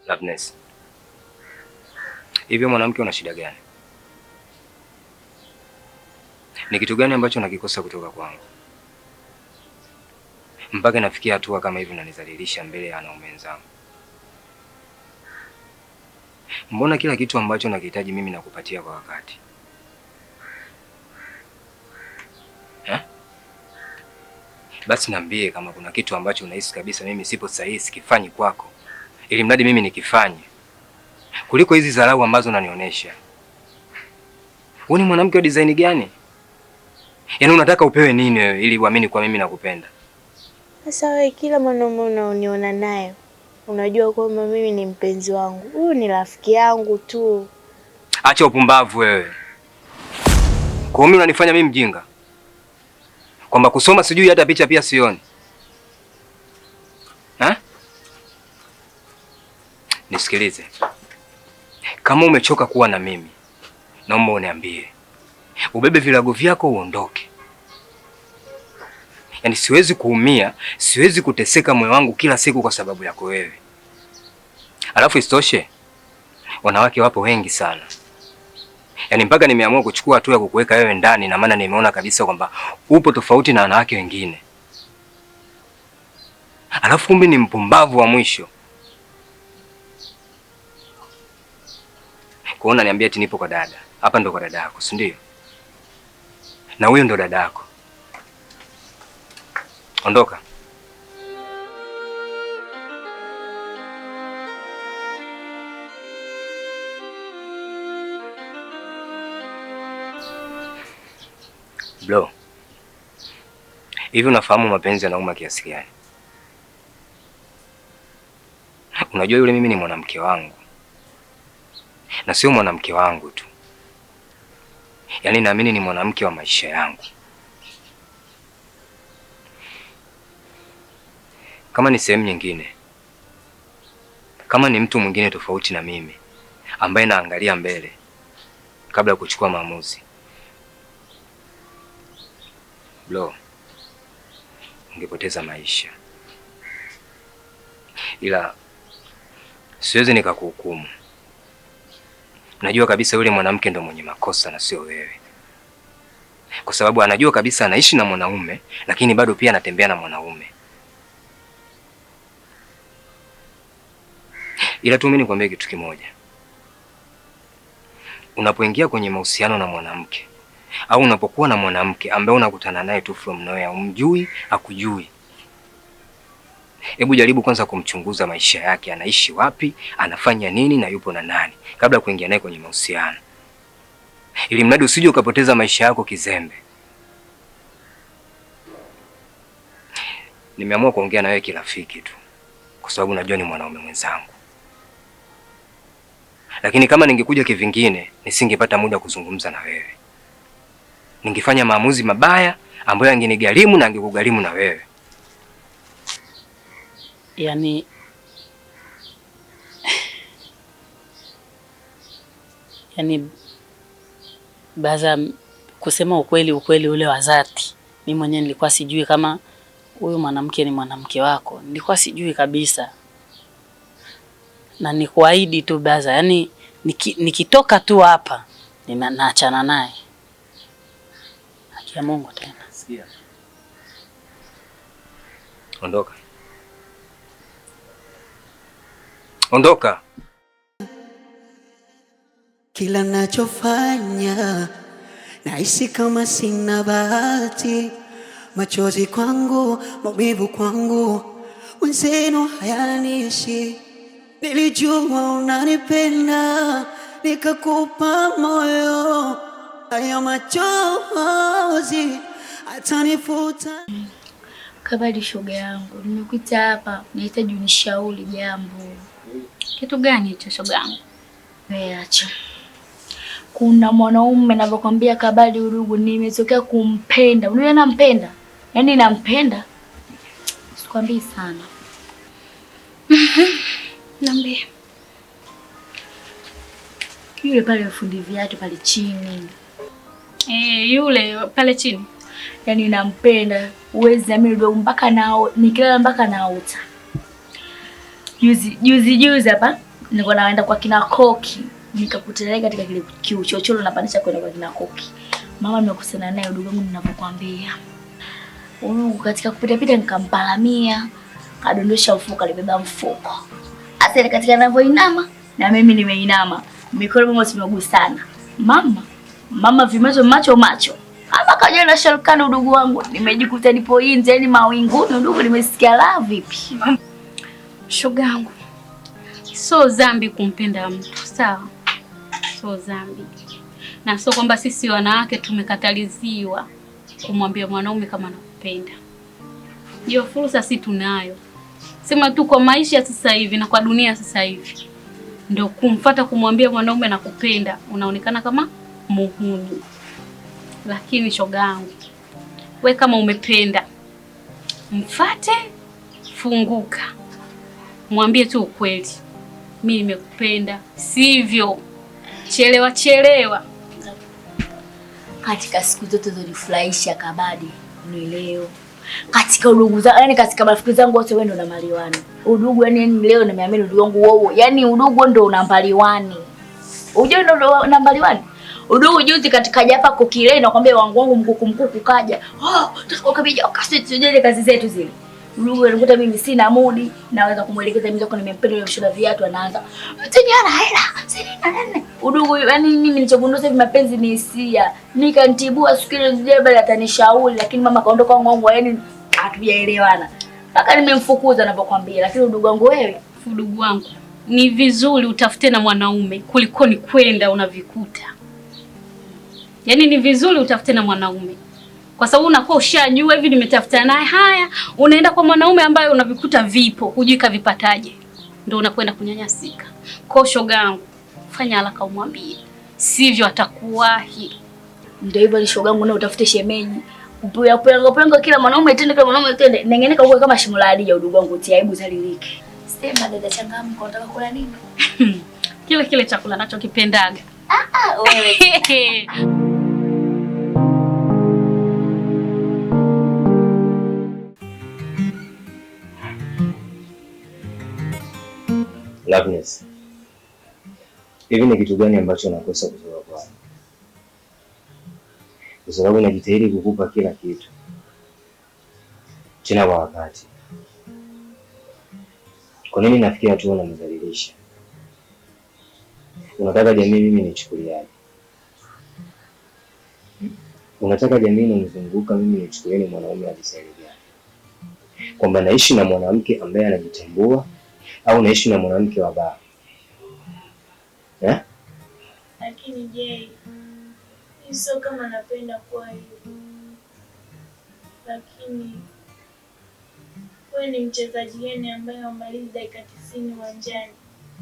Loveness, hivyo mwanamke una shida gani? Ni kitu gani ambacho nakikosa kutoka kwangu mpaka nafikia hatua kama hivi unanizalilisha mbele ya wanaume wenzangu? Mbona kila kitu ambacho nakihitaji mimi nakupatia kwa wakati? Eh? Basi niambie kama kuna kitu ambacho unahisi kabisa mimi sipo sahihi sikifanyi kwako, ili mradi mimi nikifanye, kuliko hizi dharau ambazo unanionyesha. Wewe ni mwanamke wa design gani? Yaani unataka upewe nini wewe ili uamini kwa mimi nakupenda? Sasa wewe kila mwanaume unaoniona naye unajua kwamba mimi ni mpenzi wangu. Huyu ni rafiki yangu tu. Acha upumbavu wewe. Kwa mimi unanifanya mimi mjinga? Kwamba kusoma sijui hata picha pia sioni. Ha? Nisikilize. Kama umechoka kuwa na mimi, naomba uniambie. Ubebe vilago vyako uondoke. Yaani siwezi kuumia, siwezi kuteseka moyo wangu kila siku kwa sababu yako wewe. Alafu isitoshe, wanawake wapo wengi sana. Yaani mpaka nimeamua kuchukua hatua ya kukuweka wewe ndani, na maana nimeona kabisa kwamba upo tofauti na wanawake wengine. Alafu kumbe ni mpumbavu wa mwisho. Kuona niambia eti nipo kwa dada. Hapa ndo kwa dada yako, si ndio? Na huyo ndo dada yako. Ondoka. Bro, hivi unafahamu mapenzi yanauma kiasi gani? Unajua yule mimi ni mwanamke wangu, na sio mwanamke wangu tu, yaani naamini ni mwanamke wa maisha yangu. Kama ni sehemu nyingine, kama ni mtu mwingine tofauti na mimi ambaye naangalia mbele kabla ya kuchukua maamuzi, bro, ungepoteza maisha. Ila siwezi nikakuhukumu. Najua kabisa yule mwanamke ndo mwenye makosa na sio wewe, kwa sababu anajua kabisa anaishi na mwanaume, lakini bado pia anatembea na mwanaume. Ila tu mimi nikwambie kitu kimoja. Unapoingia kwenye mahusiano na mwanamke au unapokuwa na mwanamke ambaye unakutana naye tu from nowhere, umjui akujui, hebu jaribu kwanza kumchunguza maisha yake, anaishi wapi, anafanya nini na yupo na nani, kabla ya kuingia naye kwenye mahusiano, ili mradi usije ukapoteza maisha yako kizembe. Nimeamua kuongea na wewe kirafiki tu, kwa sababu najua ni mwanaume mwenzangu. Lakini kama ningekuja kivingine, nisingepata muda kuzungumza na wewe. Ningefanya maamuzi mabaya ambayo angenigharimu na angekugharimu na wewe. Yaani baza, kusema ukweli, ukweli ule wa dhati, mimi mwenyewe nilikuwa sijui kama huyu mwanamke ni mwanamke wako. Nilikuwa sijui kabisa. Na nikuahidi tu baza, yaani nikitoka tu hapa naachana naye. Haki ya Mungu tena. Sikia. Ondoka. Ondoka. Kila nachofanya nahisi kama sina bahati, machozi kwangu, maumivu kwangu, wenzenu hayanishi. Nilijua unanipenda, nikakupa moyo, haya machozi atanifuta. Kabali shoga yangu, nimekuita hapa nahitaji unishauri jambo. Kitu gani hicho shoga yangu? Wewe acha. Kuna mwanaume ninavyokuambia Kabali udugu, nimetokea kumpenda. Unajua nampenda? Yaani nampenda. Sikwambii sana. Niambie. Yule pale fundi viatu pale chini. Yule pale chini. Yaani nampenda. Uwezi amini udugu, mpaka nao nikilala mpaka naota. Juzi juzi juzi hapa Nilikuwa naenda kwa kina Koki, nikakutana naye katika kile kiuchochoro napandisha kwenda kwa kina Koki. Mama nimekusana naye udugu wangu ninavyokuambia. Udugu katika kupita pita nikampalamia, kadondosha mfuko, alibeba mfuko. Sasa katika ninavyoinama na mimi nimeinama, mikono mama tumegusana. Mama vimacho macho macho. Ama kaja na sharukani udugu wangu, nimejikuta nipo nje yani mawinguni udugu, nimesikia la vipi. Shoga yangu, so dhambi kumpenda mtu, sawa? So dhambi. Na sio kwamba sisi wanawake tumekataliziwa kumwambia mwanaume kama anakupenda. Hiyo fursa si tunayo. Sema tu kwa maisha sasa hivi na kwa dunia sasa hivi, ndio kumfuata kumwambia mwanaume nakupenda unaonekana kama muhuni. Lakini shoga yangu, we kama umependa, mfate, funguka. Mwambie tu ukweli, mimi nimekupenda, sivyo chelewa chelewa. Katika siku zote zilifurahisha Kabadi ni leo. Katika udugu zangu, yani katika marafiki zangu wote wewe ndo unamaliwani. Udugu yani leo nimeamini udugu wangu wewe. Yani udugu ndo unambaliwani. Unajua ndo unambaliwani? Udugu juzi katika japa kokile nakwambia wangu mkuku mkuku kaja. Oh, tukakabija kasi kazi zetu zile. Udugu alikuta mimi sina mudi, naweza kumuelekeza mimi zako nimempenda yule mshona viatu anaanza. Mtini ana hela, sina nene. Udugu yani mimi nilichogundua hivi mapenzi ni hisia. Nikanitibua siku ile nje atanishauri lakini mama kaondoka wangu yani hatujaelewana. Mpaka nimemfukuza ninapokuambia, lakini udugu wangu wewe, udugu wangu ni vizuri utafute na mwanaume kuliko ni kwenda unavikuta. Yaani ni vizuri utafute na mwanaume. Kwa sababu unakuwa ushajua hivi nimetafuta naye, haya unaenda kwa mwanaume ambaye unavikuta vipo, hujui kavipataje. Ndio unakwenda kunyanyasika. Kwa shoga yangu, fanya haraka umwambie. Sivyo atakuwahi. Ndio hivyo shoga yangu, na utafute shemeji. Upoya pengo kila mwanaume tende, kila mwanaume tende. Nengeneka uwe kama shimo la Hadija udugu wangu, utie aibu zalilike. Sema dada changamka, unataka kula nini? Kile kile chakula nachokipendaga. Ah, wewe. Loveness, hivi ni kitu gani ambacho nakosa kutoka kwako? Kwa sababu najitahidi kukupa kila kitu tena kwa wakati. Kwa nini nafikia tu unanidhalilisha? Unataka jamii mimi nichukuliaje? Unataka jamii inanizunguka mimi nichukulie ni mwanaume wa design gani? Kwamba naishi na mwanamke ambaye anajitambua au naishi na mwanamke wa baa? Eh? Lakini je, sio kama napenda kuwa hivyo. Lakini wewe ni mchezaji gani ambaye umaliza dakika 90 uwanjani?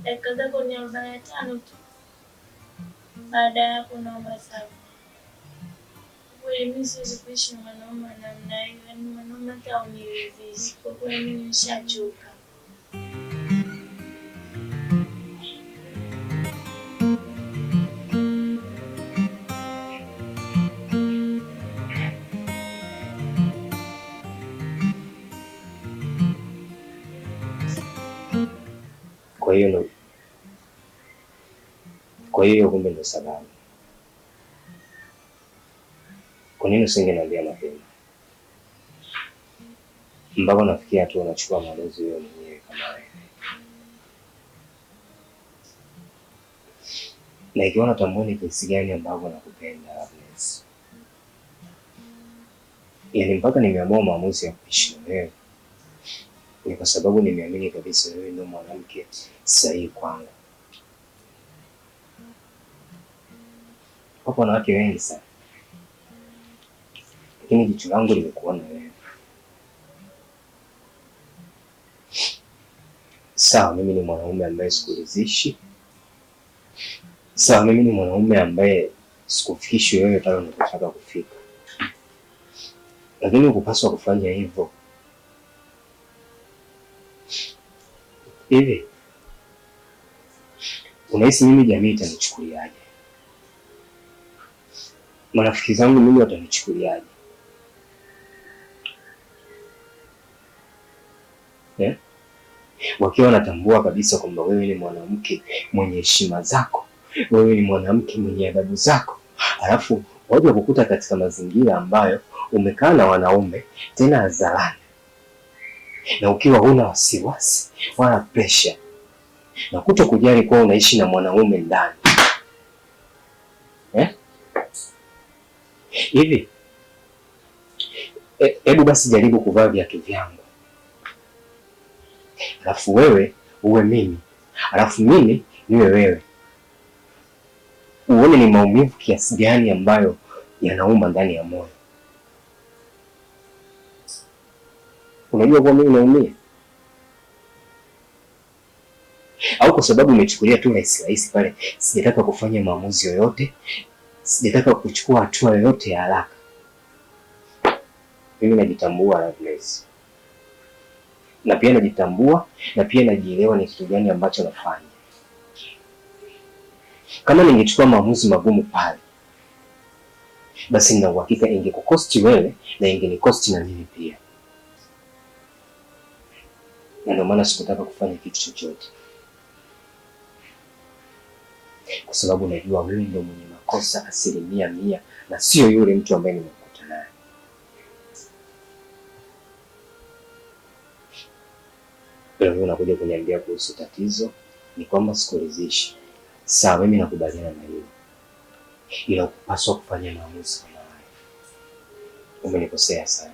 Dakika zako ni 45 tu. Baada ya hapo naomba sawa. Kweli mimi siwezi kuishi na mwanaume namna hiyo, yaani mwanaume hata uniridhishi. Kwa kweli mimi nishachoka. Kwa hiyo kumbe ndo sababu. Kwa nini usingeniambia mapema? Mpaka nafikia tu unachukua maamuzi wewe mwenyewe kama wewe. Na ikiwa natambua ni kiasi gani ambavyo nakupenda Agnes. Yaani mpaka nimeamua maamuzi ya kuishi na wewe ni kwa sababu nimeamini kabisa wewe ndio mwanamke sahihi kwangu. Wapo wanawake wengi sana, lakini jicho langu limekuona wewe. Sawa, mimi ni mwanaume ambaye sikuridhishi. Sawa, mimi ni mwanaume ambaye sikufikishi wewe pale unapotaka kufika, lakini hukupaswa kufanya hivyo. Hivi unahisi mimi jamii itanichukuliaje? Marafiki zangu mimi watanichukuliaje? Eh? wakiwa wanatambua kabisa kwamba wewe ni mwanamke mwenye heshima zako, wewe ni mwanamke mwenye adabu zako, alafu waje kukuta katika mazingira ambayo umekaa na wanaume tena hadharani, na ukiwa huna wasiwasi wala pressure na kuto kujali kuwa unaishi na mwanaume ndani eh? Hivi hebu basi jaribu kuvaa viatu vyangu, alafu wewe uwe mimi, alafu mimi niwe wewe, uone ni maumivu kiasi gani ambayo yanauma ndani ya moyo. Unajua kuwa mimi naumia? Au kwa sababu umechukulia tu rahisi rahisi pale, sijataka kufanya maamuzi yoyote, sijataka kuchukua hatua yoyote ya haraka. Mimi najitambua Loveless, na pia najitambua na pia najielewa ni kitu gani ambacho nafanya. Kama ningechukua maamuzi magumu pale, basi nina uhakika ingekukosti wewe na ingenikosti na mimi pia, na ndio maana sikutaka kufanya kitu chochote, kwa sababu najua wewe ndio mwenye makosa 100% na sio yule mtu ambaye nimekuta naye. Leo unakuja kuniambia kuhusu tatizo ni kwamba sikuridhishi. Sawa, mimi nakubaliana na hilo, ila ukupaswa kufanya maamuzi kama hayo. Umenikosea sana.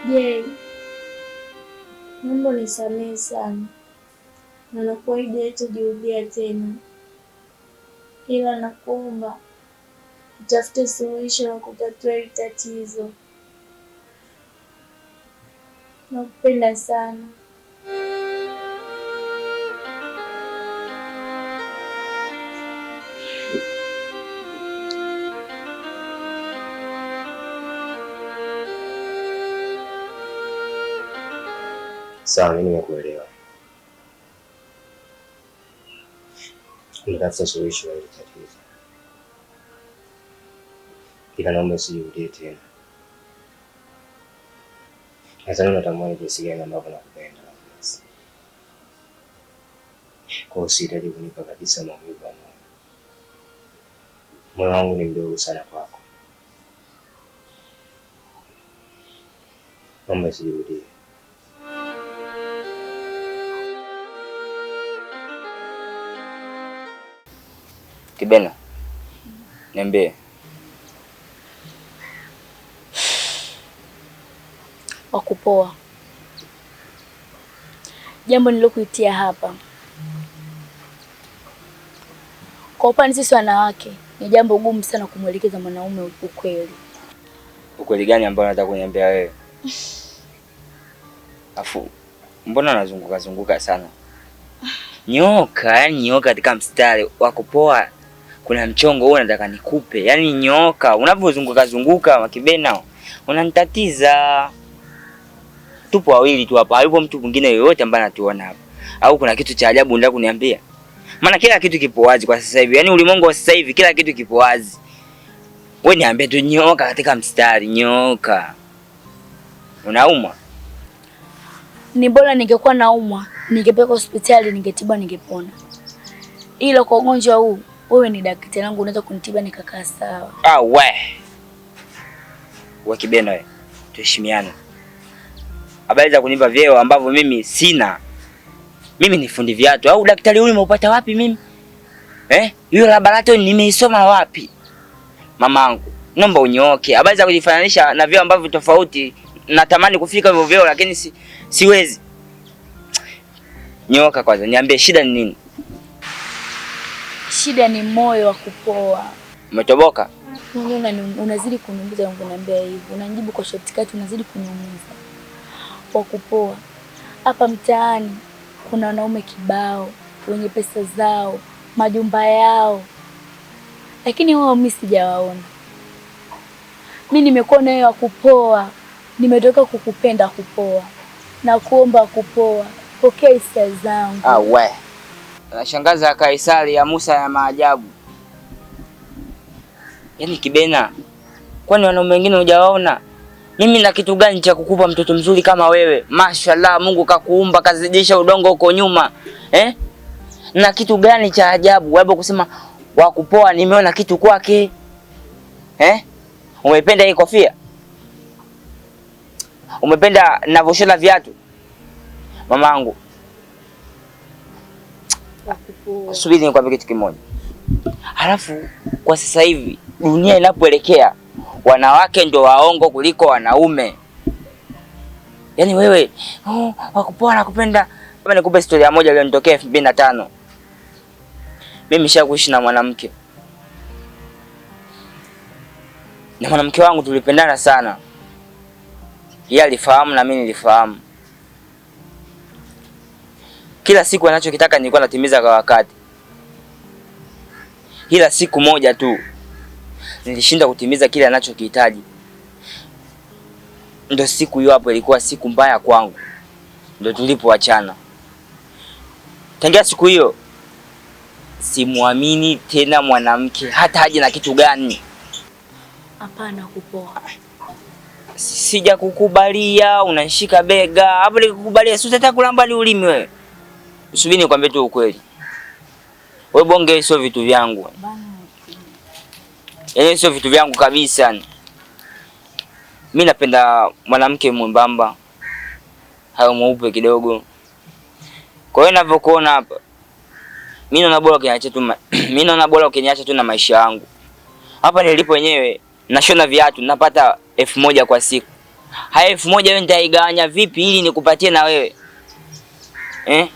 Je, naomba unisamehe sana na nakuahidi haitajirudia tena, ila nakuomba utafute suluhisho la kutatua hili tatizo. Nakupenda sana. Sawa, mimi nimekuelewa. Natafuta suluhisho la hili tatizo, ila naomba usijirudie tena. Nadhani unatambua ni jinsi gani ambavyo nakupenda, kwa hiyo usihitaji kunipa kabisa maumivu ya moyo. Moyo wangu ni mdogo sana kwako, naomba usijirudie. Kibena, niambie. Wakupoa, jambo nilokuitia hapa kwa upande sisi wanawake ni jambo gumu sana kumwelekeza mwanaume ukweli. Ukweli gani ambao unataka kuniambia wewe? Afu mbona unazunguka zunguka sana? Nyoka, yani nyoka katika mstari wakupoa. Kuna mchongo huo nataka nikupe. Yaani nyoka, unavyozunguka zunguka Makibena unanitatiza. Tupo wawili tu hapa, hayupo mtu mwingine yoyote ambaye anatuona hapa. Au kuna kitu cha ajabu unataka kuniambia? Maana kila kitu kipo wazi kwa sasa hivi. Yaani ulimwengu wa sasa hivi kila kitu kipo wazi. Wewe niambie tu, nyoka katika mstari, nyoka. Unaumwa? Ni bora ningekuwa naumwa, ningepelekwa hospitali, ningetiba, ningepona. Ila kwa ugonjwa huu wewe ni daktari wangu, unaweza kunitiba nikakaa sawa. Ah, we. We Kibena we. Tuheshimiane. Habari za kunipa vyeo ambavyo mimi sina. Mimi ni fundi viatu au daktari huyu nimeupata wapi mimi? Eh? Hiyo laboratory nimeisoma wapi? Mamangu, naomba unyooke. Habari za kujifananisha na vyeo ambavyo tofauti, natamani kufika hivyo vyeo lakini siwezi. Nyoka kwanza, niambie shida ni nini? Shida ni moyo wa kupoa. Umetoboka? Unajua unazidi kuniumiza unaniambia hivi. Unanijibu kwa shortcut, unazidi kuniumiza. Kwa kupoa. Hapa mtaani kuna wanaume kibao wenye pesa zao, majumba yao. Lakini wao mimi sijawaona. Mimi nimekuwa na wewe wa kupoa. Nimetoka kukupenda kupoa. Na kuomba kupoa. Pokea hisia zangu. Ah we. Nashangaza Kaisari ya Musa ya maajabu. Yaani Kibena, kwani wanaume wengine hujawaona? Mimi na kitu gani cha kukupa mtoto mzuri kama wewe? Mashallah, Mungu kakuumba kazidisha udongo huko nyuma. Eh? Na kitu gani cha ajabu? Wewe kusema wakupoa nimeona kitu kwake. Eh? Umependa hii kofia? Umependa ninavyoshona viatu? Mamangu. Subiri nikwambie kitu kimoja. Halafu kwa sasa hivi dunia inapoelekea, wanawake ndio waongo kuliko wanaume. Yaani wewe, oh, wakupoa nakupenda. Kama nikupe historia moja iliyonitokea 2005. Mimi nishakuishi na mwanamke. Na mwanamke wangu tulipendana sana. Yeye alifahamu na mimi nilifahamu. Kila siku anachokitaka nilikuwa natimiza kwa wakati. Ila siku moja tu nilishinda kutimiza kile anachokihitaji. Ndio siku hiyo hapo ilikuwa siku mbaya kwangu. Ndio tulipoachana. Tangia siku hiyo simuamini tena mwanamke hata aje na kitu gani. Hapana kupoa. Sijakukubalia, unanishika bega. Hapo nikukubalia, si utataka kulamba ni ulimi wewe. Subiri nikwambie tu ukweli. Wewe bonge sio vitu vyangu. Yaani sio vitu vyangu kabisa. Mimi napenda mwanamke mwembamba, hayo mweupe kidogo. Kwa hiyo ninavyokuona hapa, mimi naona bora ukiniacha tu, mimi naona bora ukiniacha tu na maisha yangu. Hapa nilipo wenyewe nashona viatu napata 1000 kwa siku. Haya 1000 wewe nitaigawanya vipi ili nikupatie na wewe? Eh?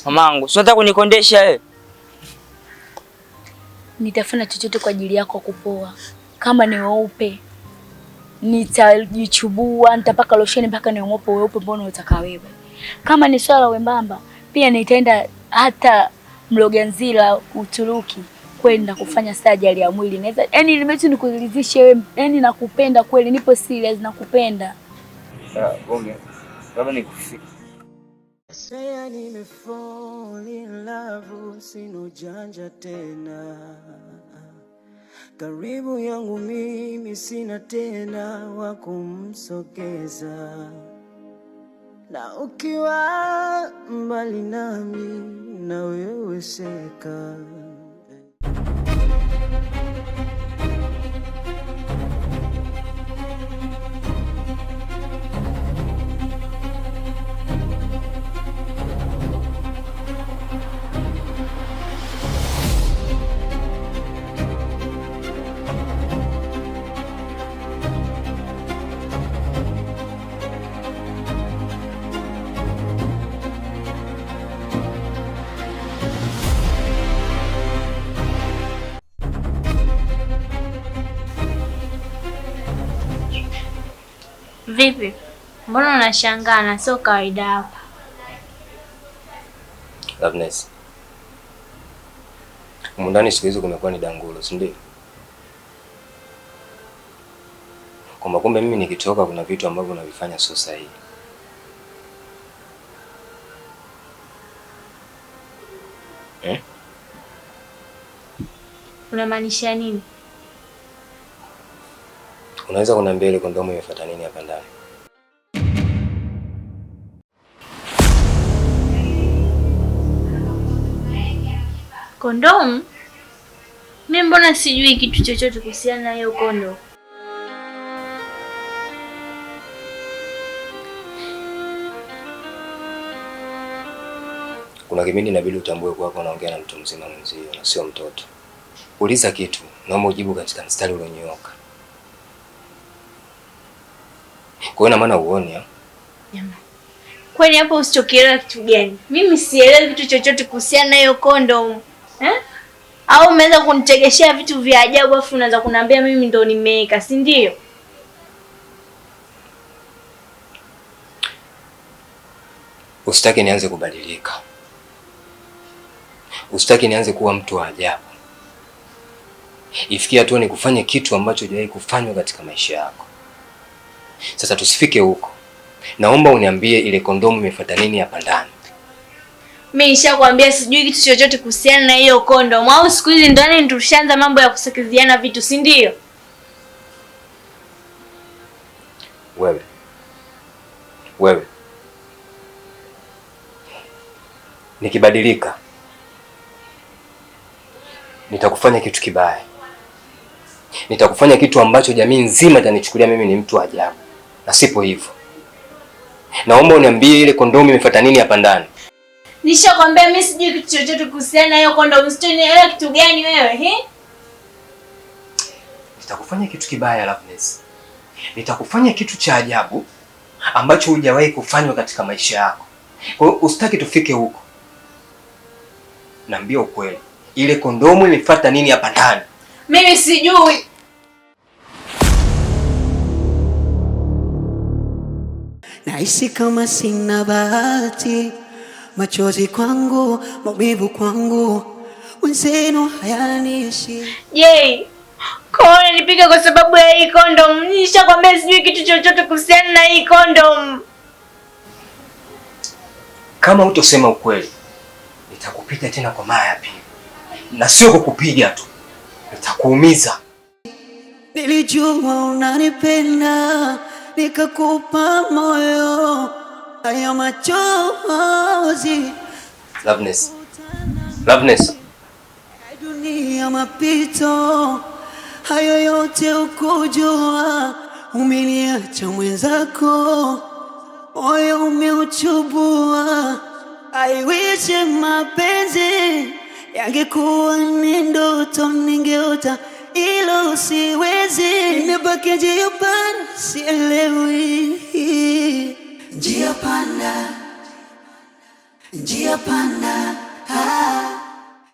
Mamangu, si unataka kunikondesha wewe? Nitafanya chochote kwa ajili yako kupoa. Kama ni weupe nitajichubua, nitapaka losheni mpaka ni weupe weupe mbona unataka wewe. Kama ni swala wembamba pia nitaenda hata Mloganzila Uturuki kwenda kufanya surgery ya mwili. Naweza yani nimetu nikuridhishe wewe, yani nakupenda kweli, nipo serious nakupenda. Sawa, bonge. Baba nikufika. Saya nimefall in love, sina ujanja tena. Karibu yangu mimi sina tena wa kumsogeza. Na ukiwa mbali nami na wewe seka. Vipi? Mbona unashangaa na sio kawaida yako? Loveness. Humu ndani siku hizi kumekuwa ni dangulo, si ndio? Kwamba kumbe mimi nikitoka kuna vitu ambavyo navifanya sio sahihi. Eh? Unamaanisha nini? Unaweza kuniambia ile kondomu imefuata nini hapa ndani? Kondomu? Mimi mbona sijui kitu chochote kuhusiana na hiyo kondomu. Kuna kipindi inabidi utambue kuwa unaongea na mtu mzima mwenzio na sio mtoto. Uliza kitu, naomba ujibu katika mstari ulionyooka. Kwa hiyo maana uone ah? Jamani. Kwani hapo usichokielewa kitu gani? Mimi sielewi kitu chochote kuhusiana na hiyo kondomu. Eh? Au umeanza kunitegeshea vitu vya ajabu afu unaanza kuniambia mimi ndo nimeweka, si ndio? Usitaki nianze kubadilika. Usitaki nianze kuwa mtu wa ajabu. Ifikie hatua nikufanye kitu ambacho hujawahi kufanywa katika maisha yako. Sasa tusifike huko. Naomba uniambie ile kondomu imefuata nini hapa ndani? Mimi nishakwambia sijui kitu chochote kuhusiana na hiyo kondomu. Au siku hizi ndani tushaanza mambo ya kusakiziana vitu, si ndio? Wewe. Wewe. Nikibadilika nitakufanya kitu kibaya. Nitakufanya kitu ambacho jamii nzima itanichukulia mimi ni mtu wa ajabu. Na sipo hivyo. Naomba uniambie ile kondomu imefuata nini hapa ndani? Nishakwambia mimi sijui kitu chochote kuhusiana na hiyo kondomu. Sijui kitu gani wewe, he? Nitakufanya kitu kibaya Loveness. Nitakufanya kitu cha ajabu ambacho hujawahi kufanywa katika maisha yako. Kwa hiyo usitaki tufike huko. Naambia ukweli. Ile kondomu imefuata nini hapa ndani? Mimi sijui. Nahisi kama sina bahati, machozi kwangu, maumivu kwangu, wenzenu hayanishi. Je, kwa nini nipiga kwa sababu ya hii kondom? Nishakwambia sijui kitu chochote kuhusiana na hii kondom. Kama hutosema ukweli, nitakupiga tena kwa mara ya pili. Na sio kukupiga tu, nitakuumiza. Nilijua unanipenda, nikakupa moyo, haya machozi. Loveness. Loveness. Dunia mapito, hayo yote ukujua, umeniacha mwenzako, moyo umeuchubua. I wish mapenzi yangekuwa ni ndoto ningeota, ilo siwezi. Nimebaki njia panda, sielewi. Njia panda, njia panda.